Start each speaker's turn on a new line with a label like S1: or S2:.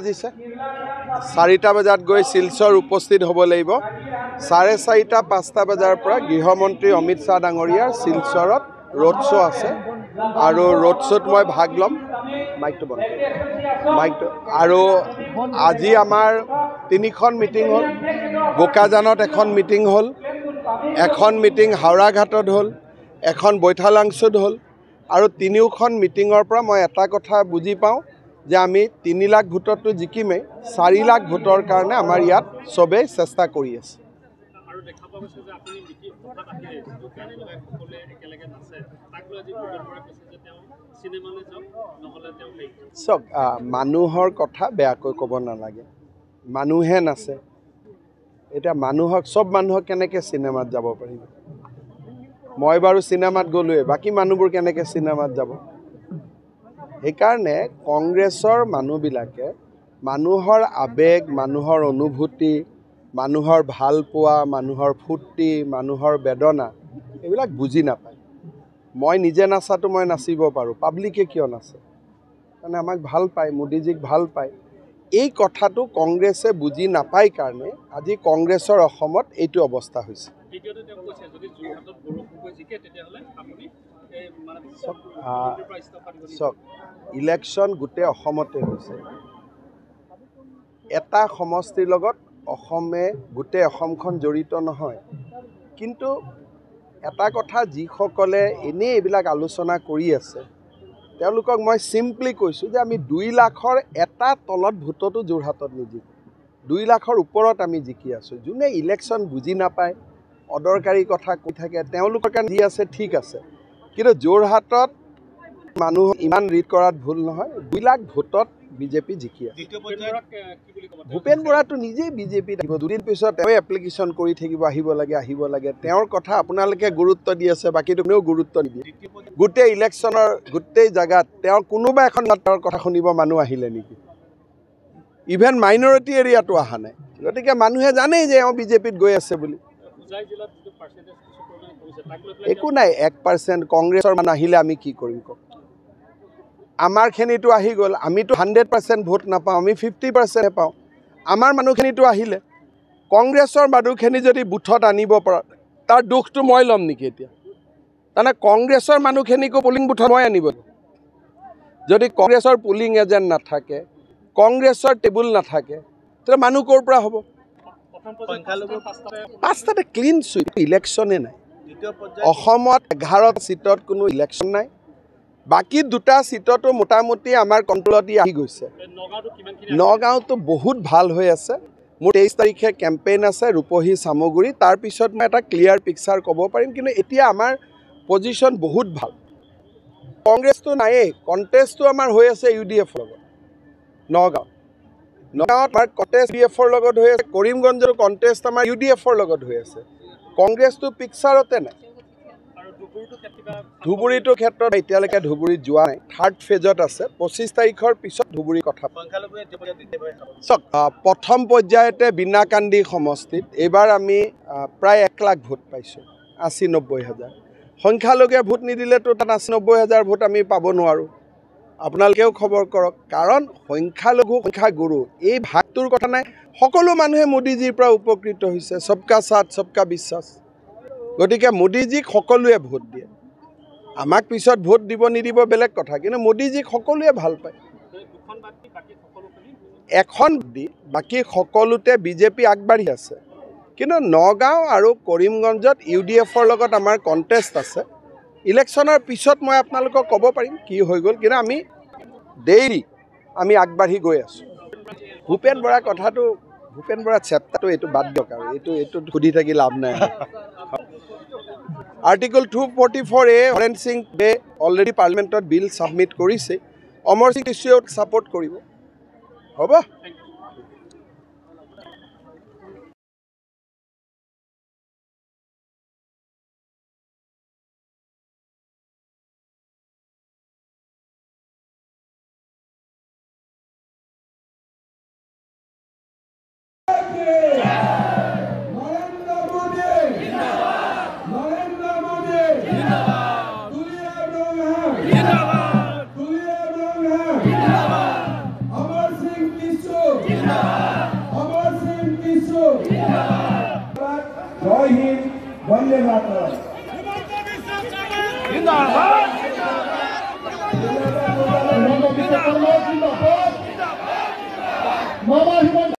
S1: বাজিছে, 4টা বজাত গৈ শিলচৰ উপস্থিত হ'ব লাগিব। 4:30 5টা বজাৰ পৰা গৃহমন্ত্ৰী অমিত শ্বাহ ডাঙৰীয়াৰ শিলচৰত ৰোড শ্ব' আছে আৰু ৰোড শ্ব'ত মই ভাগ ল'ম। মাইকটো বন্ধ, মাইকটো। আৰু আজি আমাৰ 3খন মিটিং হ'ল। বোকাজানত এখন মিটিং হ'ল, এখন মিটিং হাওৰাঘাটত হ'ল, এখন বৈঠালাংছুত হ'ল। আৰু তিনিওখন মিটিঙৰ পৰা মই এটা কথা বুজি পাওঁ যে আমি 3 লাখ ভোটততো জিকিমেই, 4 লাখ ভোটৰ কাৰণে আমাৰ ইয়াত চবেই চেষ্টা কৰি আছে। চাওক, মানুহৰ কথা বেয়াকৈ ক'ব নালাগে, মানুহে নাচে। এতিয়া মানুহক, চব মানুহক কেনেকৈ চিনেমাত যাব পাৰিব? মই বাৰু চিনেমাত গ'লোৱে, বাকী মানুহবোৰ কেনেকৈ চিনেমাত যাব? সেইকাৰণে কংগ্ৰেছৰ মানুহবিলাকে মানুহৰ আৱেগ, মানুহৰ অনুভূতি, মানুহৰ ভালপোৱা, মানুহৰ ফূৰ্তি, মানুহৰ বেদনা এইবিলাক বুজি নাপায়। মই নিজে নাচাটো মই নাচিব পাৰোঁ, পাব্লিকে কিয় নাচে? কাৰণ আমাক ভাল পায়, মোদীজীক ভাল পায়। এই কথাটো কংগ্ৰেছে বুজি নাপায় কাৰণে আজি কংগ্ৰেছৰ অসমত এইটো অৱস্থা হৈছে। চাওক, ইলেকশ্যন গোটেই অসমতে হৈছে, এটা সমষ্টিৰ লগত অসমে গোটেই অসমখন জড়িত নহয়। কিন্তু এটা কথা, যিসকলে এনেই এইবিলাক আলোচনা কৰি আছে তেওঁলোকক মই চিম্পলি কৈছোঁ যে আমি 2 লাখৰ এটা তলত ভোটতো যোৰহাটত নিজিকোঁ, 2 লাখৰ ওপৰত আমি জিকি আছোঁ। যোনে ইলেকশ্যন বুজি নাপায়, অদৰকাৰী কথা কৈ থাকে, তেওঁলোকৰ কাৰণে যি আছে ঠিক আছে, কিন্তু যোৰহাটত মানুহ ইমান ৰিড কৰাত ভুল নহয়। 2 লাখ ভোটত বিজেপি জিকি আছে। ভূপেন বৰাটো নিজেই বিজেপিত আহিব, দুদিন পিছত তেওঁ এপ্লিকেশ্যন কৰি থাকিব, আহিব লাগে আহিব লাগে। তেওঁৰ কথা আপোনালোকে গুৰুত্ব দি আছে, বাকীটো কোনেও গুৰুত্ব নিদিয়ে। গোটেই ইলেকশ্যনৰ গোটেই জেগাত তেওঁৰ কোনোবা এখন তেওঁৰ কথা শুনিব মানুহ আহিলে নেকি? ইভেন মাইনৰিটি এৰিয়াটো অহা নাই। গতিকে মানুহে জানেই যে এওঁ বিজেপিত গৈ আছে বুলি। একো নাই, 1% কংগ্ৰেছৰ মানুহ আহিলে আমি কি কৰিম কওক? আমাৰখিনিতো আহি গ'ল, আমিতো 100% ভোট নাপাওঁ, আমি 50%হে পাওঁ। আমাৰ মানুহখিনিতো আহিলে, কংগ্ৰেছৰ মানুহখিনি যদি বুথত আনিব পৰা, তাৰ দুখটো মই ল'ম নেকি এতিয়া? তাৰমানে কংগ্ৰেছৰ মানুহখিনিকো পলিং বুথত মই আনিব। যদি কংগ্ৰেছৰ পলিং এজেণ্ট নাথাকে, কংগ্ৰেছৰ টেবুল নাথাকে, তেতিয়া মানুহ ক'ৰ পৰা হ'ব? 5টাতে ক্লিন চুইপ, ইলেকশ্যনে নাই অসমত। 11 চিটত কোনো ইলেকশ্যন নাই, বাকী 2টা চিটতো মোটামুটি আমাৰ কণ্ট্ৰলত আহি গৈছে। নগাঁৱতো বহুত ভাল হৈ আছে। মোৰ 23 তাৰিখে কেম্পেইন আছে ৰূপহী চামগুৰি, তাৰপিছত মই এটা ক্লিয়াৰ পিকচাৰ ক'ব পাৰিম। কিন্তু এতিয়া আমাৰ পজিশ্যন বহুত ভাল। কংগ্ৰেছটো নায়েই, কণ্টেষ্টটো আমাৰ হৈ আছে ইউ ডি এফৰ লগত। নগাঁৱত আমাৰ কণ্টেষ্ট ইউ ডি এফৰ লগত হৈ আছে, কৰিমগঞ্জৰ কণ্টেষ্ট আমাৰ ইউ ডি এফৰ লগত হৈ আছে। কংগ্ৰেছটো পিকচাৰতে নাই। ধুবুৰীটোৰ ক্ষেত্ৰত এতিয়ালৈকে ধুবুৰীত যোৱা নাই, থাৰ্ড ফেজত আছে। 25 তাৰিখৰ পিছত ধুবুৰীৰ কথা। চাওক, প্ৰথম পৰ্যায়তে বিনাকান্দি সমষ্টিত এইবাৰ আমি প্ৰায় 1 লাখ ভোট পাইছোঁ, 80-90 হাজাৰ। সংখ্যালঘুৱে ভোট নিদিলেতো তাত 80-90 হাজাৰ ভোট আমি পাব নোৱাৰোঁ। আপোনালোকেও খবৰ কৰক, কাৰণ সংখ্যালঘু সংখ্যাগুৰু এই ভাগটোৰ কথা নাই। সকলো মানুহে মোদীজীৰ পৰা উপকৃত হৈছে, সবকা সাথ সবকা বিশ্বাস। গতিকে মোদীজীক সকলোৱে ভোট দিয়ে। আমাক পিছত ভোট দিব নিদিব বেলেগ কথা, কিন্তু মোদীজীক সকলোৱে ভাল পায়। এখন দি বাকী সকলোতে বিজেপি আগবাঢ়ি আছে, কিন্তু নগাঁও আৰু কৰিমগঞ্জত ইউ ডি এফৰ লগত আমাৰ কণ্টেষ্ট আছে। ইলেকশ্যনৰ পিছত মই আপোনালোকক ক'ব পাৰিম কি হৈ গ'ল, কিন্তু আমি ডেইলি আমি আগবাঢ়ি গৈ আছোঁ। ভূপেন বৰাৰ কথাটো, ভূপেন বৰাৰ চেপ্টাৰটো এইটো বাদ দিয়ক আৰু এইটো সুধি থাকি লাভ নাই। Article 244A Haren Singh De already পাৰ্লিমেণ্টত বিল ছাবমিট কৰিছে, অমৰ সিং টিছুৱেও ছাপৰ্ট কৰিব। হ'ব।
S2: Amar Singh Kishu। অমৰ সিং টিছু জিন্দাবাদ। জয় হিন্দ, বন্দে মাতৰম।